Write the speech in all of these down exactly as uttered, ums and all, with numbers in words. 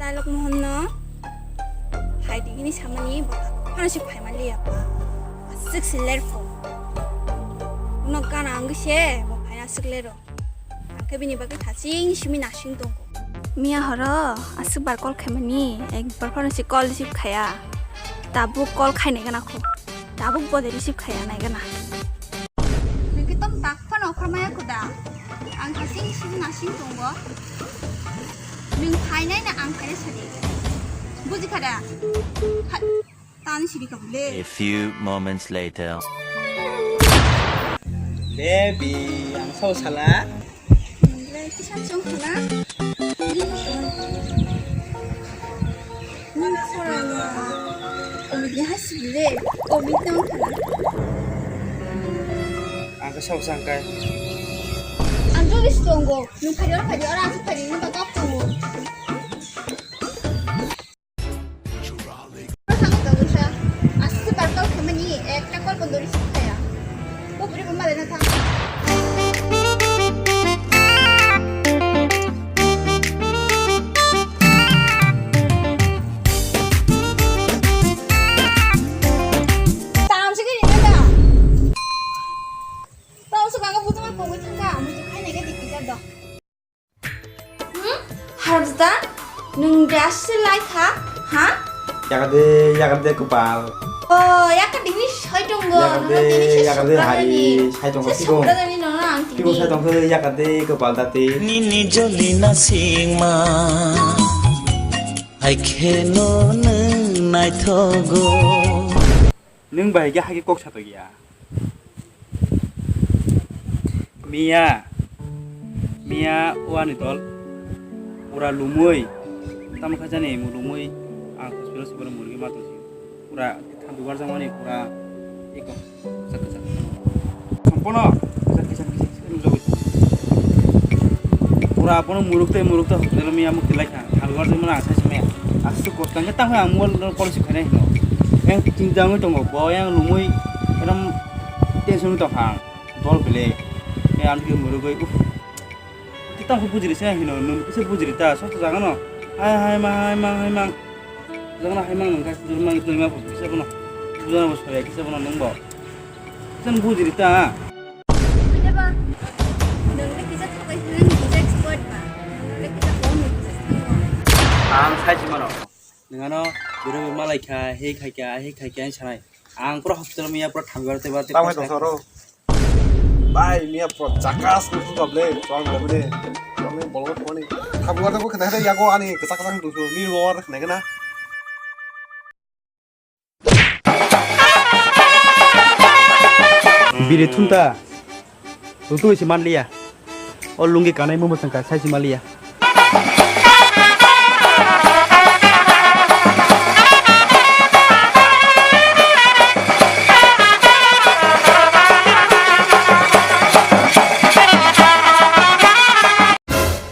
Talok Mohan no phai di hini samani bo phano si phai mali ya pa. Aswk si ler pho. Uno gana ang se bo phai aswk lero. Ang khe bini bagwi thaching simi nasing tongo. Miya horo aswk bar call khaimani, ekbar phano si call receive khaya. Tabuk call khainai gana kho. Tabuk bo de receive khaya nai gana. Nang khe tong tak phano khormaya kho da. Ang thaching simi nasing tongo. Nung phainai na ang phainai sadi. Buji kha da? Tan siri ka bole. A few moments later. Baby, ang sao sala. Nang le kisa chong khala. Nang sora na. Omi dia hasile. Omi tong khala. Ang sao sangkai. Ang jo is tongo. Nung phari ora phari ora ang phari nung bagap tongo. Aswk barkal khamani, ekta call bondo receive khaya. Bo bwrwi bo malai na thang. Tamswk ri na da. Tamswk ang bujuma pogwi thangkha, muitu khainai khe dikti jado. Hmm? Harjda, nung de aswk lai kha, ha? Yakade, yakade kwpal. O, yakade ni soi tongo, yakade, nono tini se yakade sukra hari, nani. Sai tongo, se sikong. Sukra nani nono ang tini. Sikong sai tongkhe yakade kwpal dati. Nini joli na singma, hai kheno nung naithogo. Nwng bai khe hakhe kok satok ya. Miya, miya o ani dol. Pura lumui. Tamo kha jani emo lumui. Ang hospital se borok murgi ma tongsi. Pura thandu barjak mani pura eko. Sak sak. Sampono. Sak sak sak. Pura bono muruk tei muruk tei hospital miya mukti lai kha. Thandu barjak mani ang sai se maya. Aswk kok tang khe tamo ang mobile no call se khainai hino. Yang chinta wngwi tongo. Bo yang lumui. Eram tension wngwi tong kha ang. Dol bele. Yang ang murugwi. Uff. Tamo khe bujiri se hino, nung kisa bujiri ta, sob jaga no. Hai, hai, mang, hai, mang, hai, mang. Jaga no hai mang nung kha, jor mang, jor mang, kisa bono. Jor mang, soya, kisa bono nung bo. Kisa bujiri ta. Kisa ba? Nung le kisa thokai, nung kisa expert ba. Nung le kisa phone, kisa thangma. Ang sai si mano. Nung ano, bwrwi malai kha, he khai kha, he khai kha, ang sanai. Ang pura hospital miya pura thambar te bar te. Tamo kha tong soro. Bai, miya pro jakas ni tu ble, tuang ble ble. Tuang ni bolong tuang ni. Thabu ada ko kena ada yago ani kesak kesak tu tu ni luar kena kena. Biri thunta. Tutu isi man liya. O lungi kanai mo bwsang ka sai si maliya.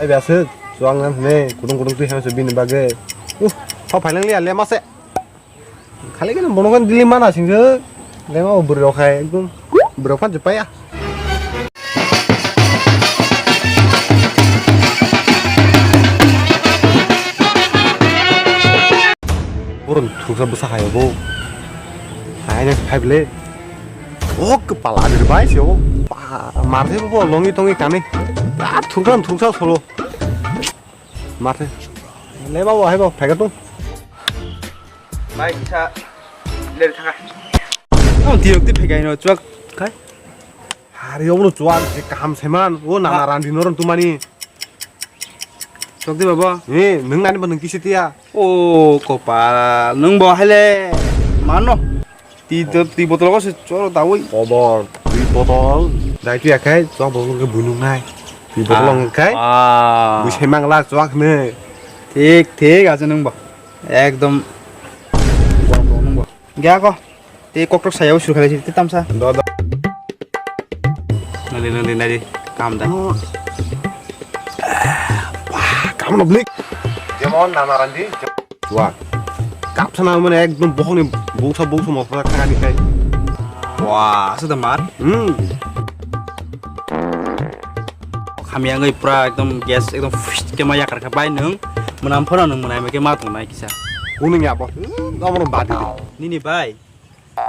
Ai biasa, suang nan ne, kudung kudung tu hemse bini bage. Uh, kau phalang liya, le mase. Khali khe bono khe dili mana singkhe lema o bwrwi rok hai ekdom bwrwi rok phan se paya. Borok thuksa bwsa hai bo. Hai na phai bele. O kwpal adir bai se o. Mar se bo longi tongi kani. A thuksa thuksa solo. Mar se. Lema bo hai bo phai ka tu. Bai kisa ler thaka. Ang tiyok ti phekai no chuak khai. Hari obo no chuak je kaham seman o nana randi noron tumani. Chok di baba. Eh, nung nani ba nung kisi tiya. O kopal nung bo haile mano. Ti to ti botol ko se choro dawi. Kobor, ti botol. Dai tu akai, chuak botol ke bunung nai. Ti botol ang kai. Ah. Bui semang la chuak ne. Thik thik ache nung bo. Ekdom. Gak ko. Tei koktok saya usur khalai sini tamsa. Do do. Nadi nadi nadi. Kam da. Wah, kam no blik. Jemon nana randi. Wah. Kap sana mane ekdom bohong ni bungsa bungsa mosla khani kai. Wah, sudah mar. Hmm. Kami yang pura ekdom gas ekdom fist kema yakar ka bai nung. Mwnam phano nwng mwnai meke ma tongnai kisa. Kunung ya bo. Hmm, obono badi de. Nini bai.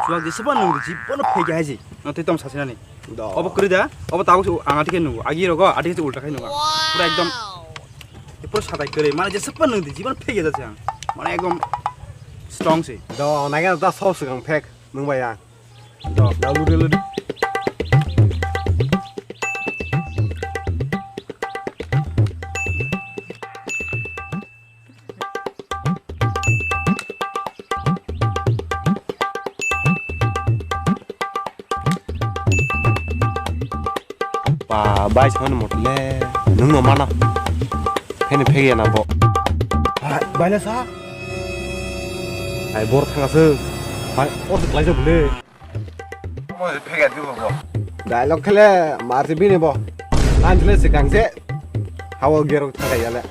Chuak jesa phano nwng jibono phege haji. No tei tom sasinani. Do. Obo kwrwi da. Obo tabuk se ang atike nungo. Agi rogo atike se ulta khai nungo. Pura ekdom. Pura satai kwrwi. Mane jesa phano nwng jibono phege jase ang. Mane ekdom strong se. Do, naga da sob swkang phek nwng bai ang. Do, da luri luri. Ba, bai, sano motle, nung no mana. Phene phege na bo. Bai, bai le sa. Ai, bor thanga se. Bai, or se klai se bole. Mo phege di bo. Dialogue khele, mar se bini bo. Tan se le se kang se. Hawa gero thaga yale.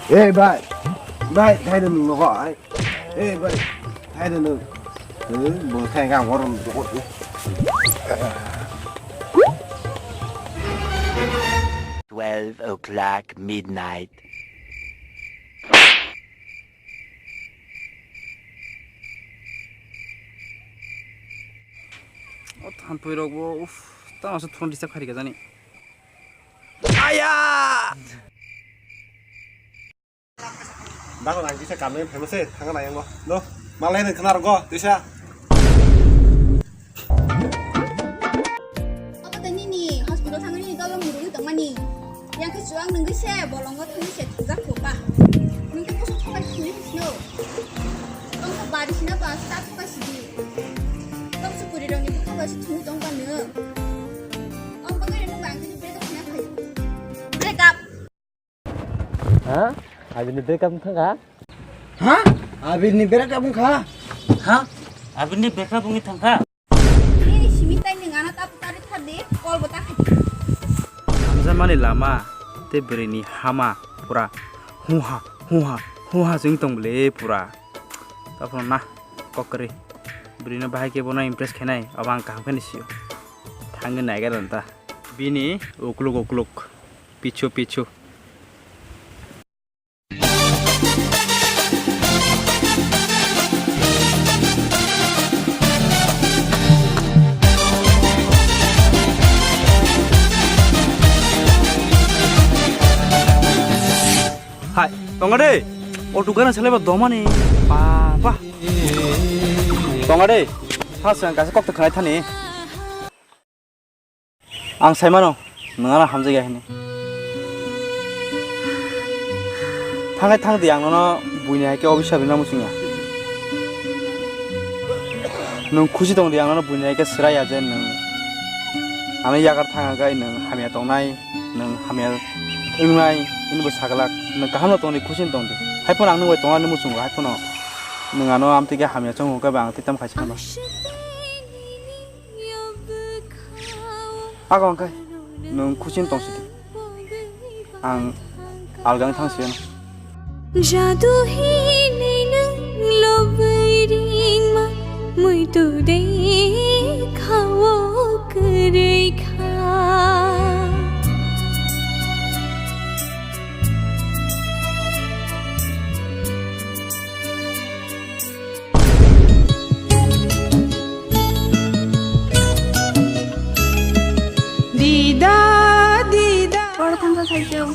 Ei bai, bai, thaida nwng nogo ai. Ei bai, thaida nwng. Ei, bo thai ga ngor. Twelve o'clock midnight. O thampui rok bo, uff, tamo se thon disturb kharika jani. Aya! Dago nang kisa kamle phemase thangna yang go. Do, malai nang khna go, tisa. Obo tei nini hospital thangni dolong murui tongmani. Yang khe chuang nungwi se bolongo thangwi se thujak kho ba. Nung khe boso thokai thangwi sino. Tong khe bari sina ba sa thokai sidi. Tong su puri rong ni bukha ba si thung tong ba nung. Ong bagwi reno ba ang khe break up na khai. Break up. Ha? Abini break up thangka? Ha? Abini break up wngkha? Ha? Abini break up wngwi thangkha? Nini simi tai nwng ano tapu tari thar di, call bo ta khai di. Hamjakmani lama tei bwrwini hama pura hungha, hungha, hungha se wng tong bwle pura. Taphano na kok kwrwi. Bwrwino bahai khe bono impress khainai, abo ang kaham khe ni sio. Thangwi naiga dan ta. Bini ukluk ukluk, pichu pichu. Hai, tonga de. O dukana sale ba domani. Ba, ba. Tonga de. Sa sa ang kaisa kok ta khanai thani. Ang sai mano, nwng ano hamjakya hwnwi. Thangai thang di, ang nono buini hai khe obisap rwna muchungya. Nwng khusi tong di, ang nono buini hai khe swraiya je nwng ano yagar thang agai nwng hamya tongnai, nwng hamya wngnai, hwnwi bo saglak. Nwng kaham no tong di, khusi no tong di. Hai phano ang nwng bai tongnani muchungo, hai phano nwng ano amtwi khe hamya chongo khe ba ang twi tam khaisa hwnba. Ako wngkhe nwng khuchino tong sidi. Ang algang thang siyano. Jadu hinwi nwng lobwi ringma muitu de kha-o kwrwi kha. Dida, dida. Oro thangsa saijwng.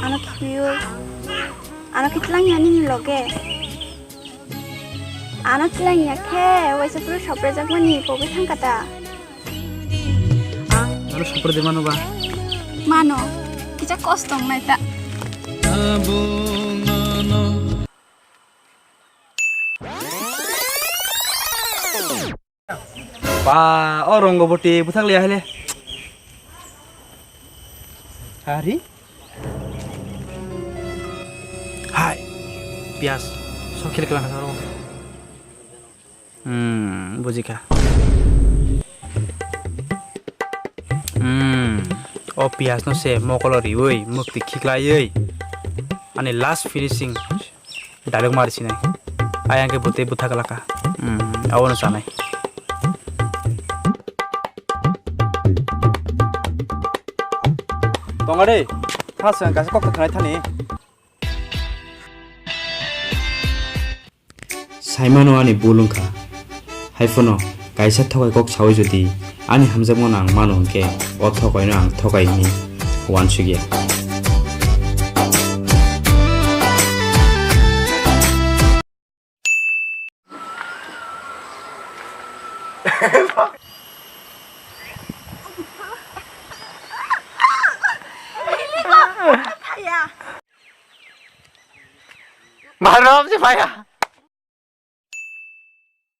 Ano khibiyo. Ano khitlang ya nini loge. Ano khitlang ya khe, waisa puro soprejakmani pogwi thangkha ta. Ano sopre de mano ba? Mano. Kisa kosto wngnai ta. Ba, o rongo boti bwthak liya hele. Hari? Hai. Pias. Sok khil kelang kasaro. Hmm, bujikha. Hmm. O pias no se mokolo riwi, mukti khiklaiwi. Ani last finishing. Direct mari sinai. Ayang ke bute butha kalaka. Hmm, awono sanai. Tongo de, tha swng kaisa kok ta thwnai thani. Saimano ani bul wngkha. Haiphano kaisa thokai kok sawi jodi ani hamjakmano ang mano hwnkhe o thokaino ang thokai hwnwi uansukya. Marom si paya.